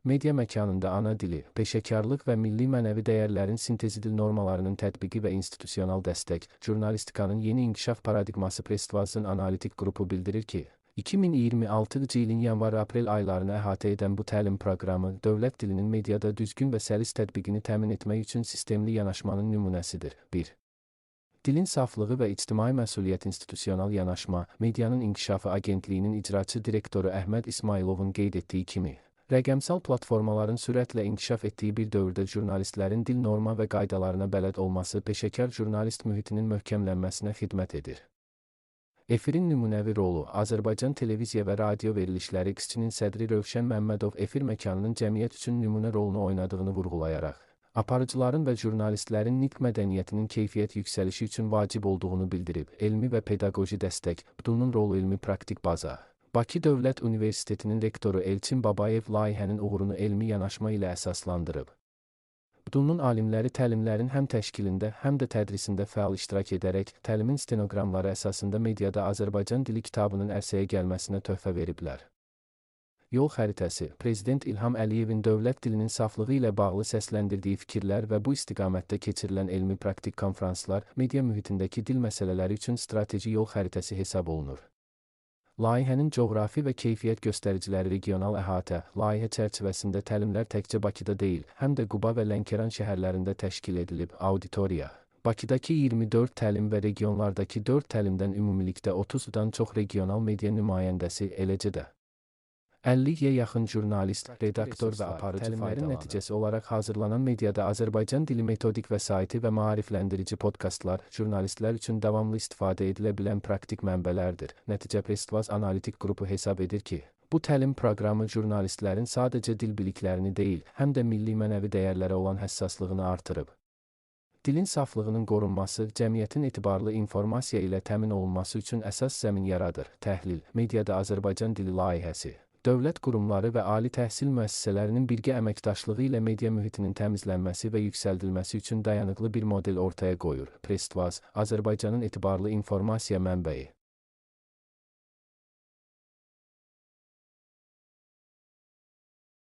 Media məkanında ana dili, peşəkarlıq və milli mənəvi dəyərlərin sintezi, dil normalarının tətbiqi və institusional dəstək, jurnalistikanın yeni inkişaf paradigması. Prestvazın analitik qrupu bildirir ki, 2026-cı ilin yanvar-aprel aylarını əhatə edən bu təlim proqramı dövlət dilinin mediada düzgün və səlis tətbiqini təmin etmək üçün sistemli yanaşmanın nümunəsidir. 1. Dilin saflığı və ictimai məsuliyyət, institusional yanaşma. Medianın İnkişafı Agentliyinin icraçı direktoru Əhməd İsmayılovun qeyd etdiyi kimi, rəqəmsal platformaların sürətlə inkişaf etdiyi bir dövrdə jurnalistlərin dil norma və qaydalarına bələd olması peşəkar jurnalist mühitinin möhkəmlənməsinə xidmət edir. Efirin nümunəvi rolu. Azərbaycan Televiziya və Radio Verilişləri XÇ-nin sədri Rövşən Məmmədov efir məkanının cəmiyyət üçün nümunə rolunu oynadığını vurğulayaraq, aparıcıların və jurnalistlərin nitq mədəniyyətinin keyfiyyət yüksəlişi üçün vacib olduğunu bildirib. Elmi və pedaqoji dəstək, BDU-nun rolu, elmi praktik baza. Bakı Dövlət Universitetinin rektoru Elçin Babayev layihənin uğurunu elmi yanaşma ilə əsaslandırıb. BDU-nun alimləri təlimlərin həm təşkilində, həm də tədrisində fəal iştirak edərək, təlimin stenoqramları əsasında mediada Azərbaycan dili kitabının ərsəyə gəlməsinə töhfə veriblər. Yol xəritəsi. Prezident İlham Əliyevin dövlət dilinin saflığı ilə bağlı səsləndirdiyi fikirlər və bu istiqamətdə keçirilən elmi praktik konfranslar media mühitindəki dil məsələləri üçün strateji yol xəritəsi hesab olunur. Layihənin coğrafi və keyfiyyət göstəriciləri, regional əhatə. Layihə çərçivəsində təlimlər təkcə Bakıda deyil, həm də Quba və Lənkəran şəhərlərində təşkil edilib. Auditoriya. Bakıdakı 24 təlim və regionlardakı 4 təlimdən ümumilikdə 30-dan çox regional media nümayəndəsi, eləcə də 50-yə yaxın jurnalist, redaktor və aparıcı təlimlərin nəticəsi olaraq hazırlanan mediada Azərbaycan dili metodik vəsaiti və maarifləndirici podkastlar jurnalistlər üçün davamlı istifadə edilə bilən praktik mənbələrdir. Nəticə. Prestvaz analitik qrupu hesab edir ki, bu təlim proqramı jurnalistlərin sadəcə dil biliklərini deyil, həm də milli mənəvi dəyərlərə olan həssaslığını artırıb. Dilin saflığının qorunması cəmiyyətin etibarlı informasiya ilə təmin olunması üçün əsas zəmin yaradır. Təhlil. Mediada Azərbaycan dili layihəsi dövlət qurumları və ali təhsil müəssisələrinin birgə əməkdaşlığı ilə media mühitinin təmizlənməsi və yüksəldilməsi üçün dayanıqlı bir model ortaya qoyur. Prestvaz, Azərbaycanın etibarlı informasiya mənbəyi.